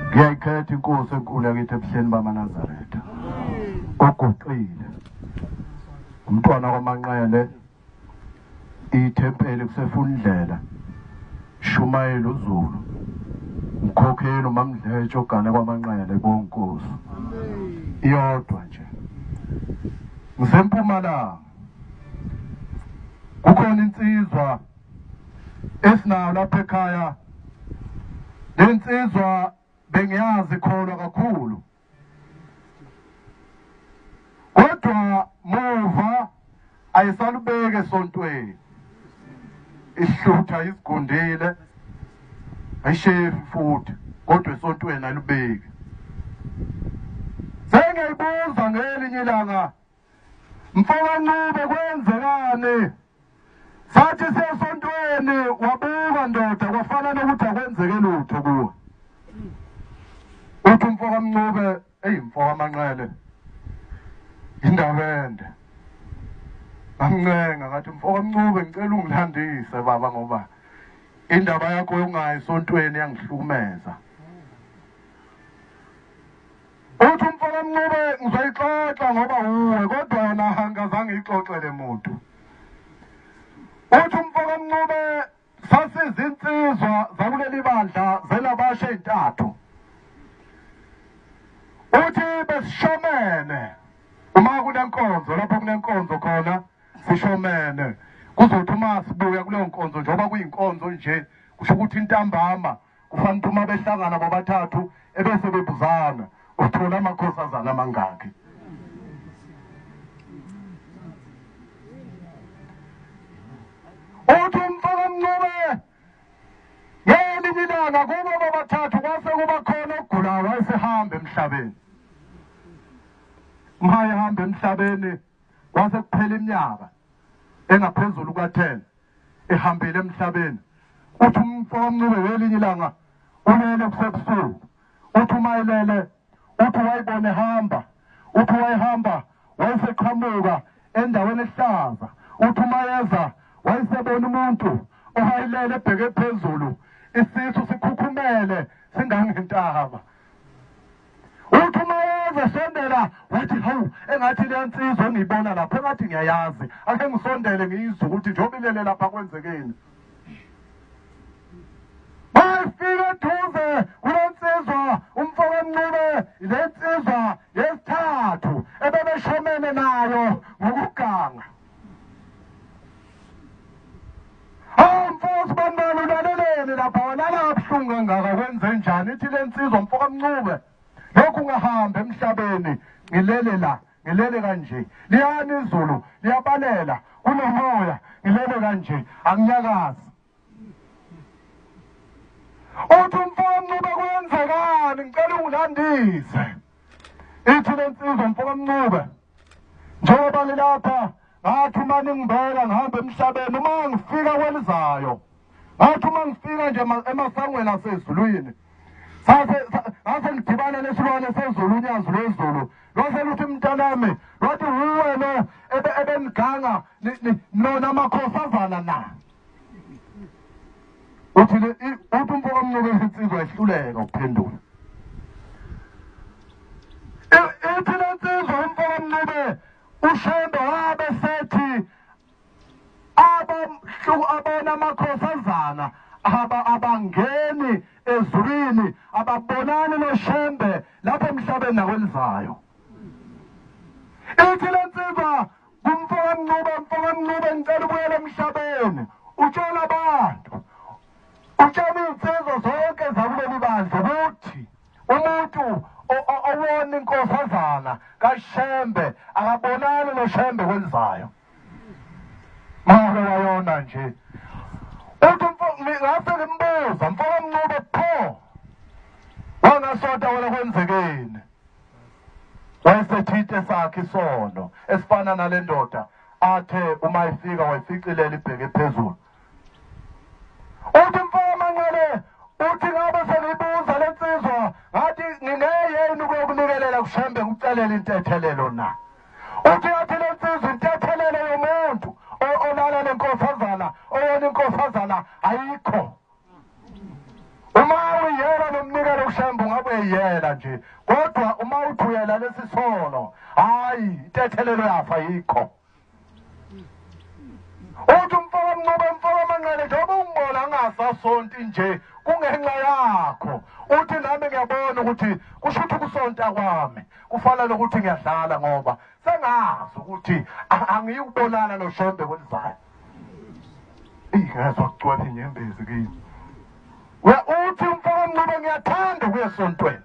Ngiyayikhetha inkosi enkulu yakithi ebuhleni bamaNazaretha. Oguqile. Umntwana kwaManqele ithempeli kusefundlela. Shumayela uZulu. Mkhokheli uMamdletshe ogane kwaManqele bonkosi. Iyodwa nje. Ngisempumalanga. Kukhona insizwa esinayo lapha ekhaya. Lensizwa bengiyazi kholwa kakhulu. Kodwa muva ayisalubeke esontweni. Ihlutha isigundile. Ayishefi futhi kodwa esontweni alubeki. Sengiyayibuza ngelinye ilanga Mfoka Ncube kwenzekani? Sathi siyesontweni wabuka ndoda kwafana nokuthi akwenzeke lutho kuwe. Uthi umfoka Mncube eyi mfoka Manqele indaba ende. Ngamncenga ngathi mfoka Mncube ngicela ungilandise baba ngoba indaba yakho yokungayi esontweni yangihlukumeza. Uthi umfo kaMncube ngizoyixoxa ngoba wuwe kodwa yona angikazange ngiyixoxele muntu. Uthi umfo kaMncube sasizinsizwa zakuleli bandla zelabasha ezintathu. Uthi besishomene uma kunenkonzo lapho kunenkonzo khona sishomene kuzothi uma sibuya kuleyo nkonzo njengoba kuyinkonzo nje kusho ukuthi intambama Kufanele ukuthi uma behlangana bobathathu ebese bebuzana uthola amakhosazana amangaki. Uthi umfana Mncube ngelinye ilanga kubo bobathathu kwase kuba khona ogulayo wayesehamba emhlabeni. Uma ehamba emhlabeni kwase kuphela iminyaka engaphezulu kuka-10 ehambile emhlabeni. Uthi umfo kaMncube ngelinye ilanga ulele kusebusuku, uthi uma elele uthi wayibona ehamba, uthi wayehamba wayeseqhamuka endaweni ehlaza, uthi uma yeza wayesebona umuntu owayelele ebheke phezulu, isisu sikhukhumele singangentaba. Uthi uma yeza sondela wathi hawu engathi le nsizwa engiyibona lapha engathi ngiyayazi ake ngisondele ngiyizwe ukuthi njengoba ilele lapha kwenzekeni. Bayifika eduze kule nsizwa umfo kaMncube le nsizwa yesithathu ebebeshomene nayo ngokuganga. Hawu mfo sibanibani ulaleleni lapha walala kabuhlungu kangaka kwenze njani ithi le nsizwa mfo kaMncube lokhu ngahamba emhlabeni ngilele la ngilele kanje liyana izulu liyabalela kunomoya ngilele kanje anginyakazi. Uthi umfo kaMncube kwenzekani ngicela ungilandise. Ithi le nsizwa mfo kaMncube njengoba ngilapha ngathi uma ningibeka ngihamba emhlabeni uma ngifika kwelizayo ngathi uma ngifika nje emasangweni asezulwini sase ngase ngidibana nesilwane sezulu unyazi lwezulu lwase luthi mntanami lwathi wuwe lo ebeniganga nona makhosazana na. Uthi le uthi umfo kaMncube insizwa ehluleka ukuphendula. Ithi le nsizwa umfo kaMncube uShembe wabe sethi abahluku abona amakhosazana aba abangeni ezulwini ababonani noShembe lapha emhlabeni nakwelizayo. Ithi le nsizwa kumfo kaMncube, mfo kaMncube ngicela ubuyele emhlabeni utshela abantu utshela iy'nsizwa zonke zakuleli bandla ukuthi umuntu owona inkosazana kaShembe akabonani noShembe kwelizayo. Make wayona nje uthi umfo ngase ngimbuza mfo kaMncube pho wangasota wena kwenzekeni? Wayesethinte sakhe isono esifana nale ndoda athe uma ifika wayificilela ibheke phezulu. Uthi mfo Manqele uthi ngabe sengiyibuza le nsizwa ngathi ngingeyeni ukuyokunikelela kuShembe ngikucelela intethelelo na? Uthi yathi le nsizwa intethelelo yomuntu olala nenkosazana owona inkosazana ayikho. Uma uyiyela nomnikelo kuShembe ungabe uyathethelela nje, kodwa uma uthi uyalalela isono, hayi, intethelelo yafa yikho. Uthi umfo kaMncube, mfo kaManqele, njengoba ungibona ngingasasonti nje kungenxa yakho. Uthi nami ngiyabona ukuthi kusho ukuthi ukusonta kwami kufana nokuthi ngiyadlala, ngoba sengazi ukuthi angiyukubonana noShembe kwelizayo. Ingezwa kugcwele inyembezi kimi. Uthi umfo kaMncube, ngiyathanda ukuya esontweni,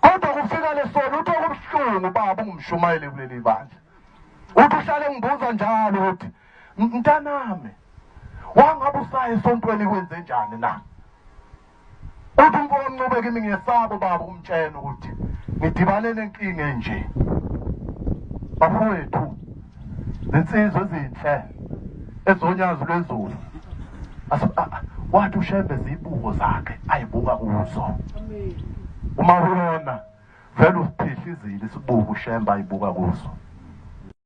kodwa kufika lesono. Uthi okubuhlungu, baba ungumshumayeli kuleli bandla, uthi uhlale ngibuza njalo ukuthi, "Mntanami, wangabe usaya esontweni, kwenze njani na?" Uthi umfo kaMncube kimi, ngiyesaba baba ukumtshela ukuthi ngidibane nenkinga enje. Bafowethu, zinsizwa ezinhle ezonyazi lwezulu, wathi uShembe zibuko zakhe ayibuka kuzo. Uma uyona vele usiphihlizile isibuko uShembe ayibuka kuzo.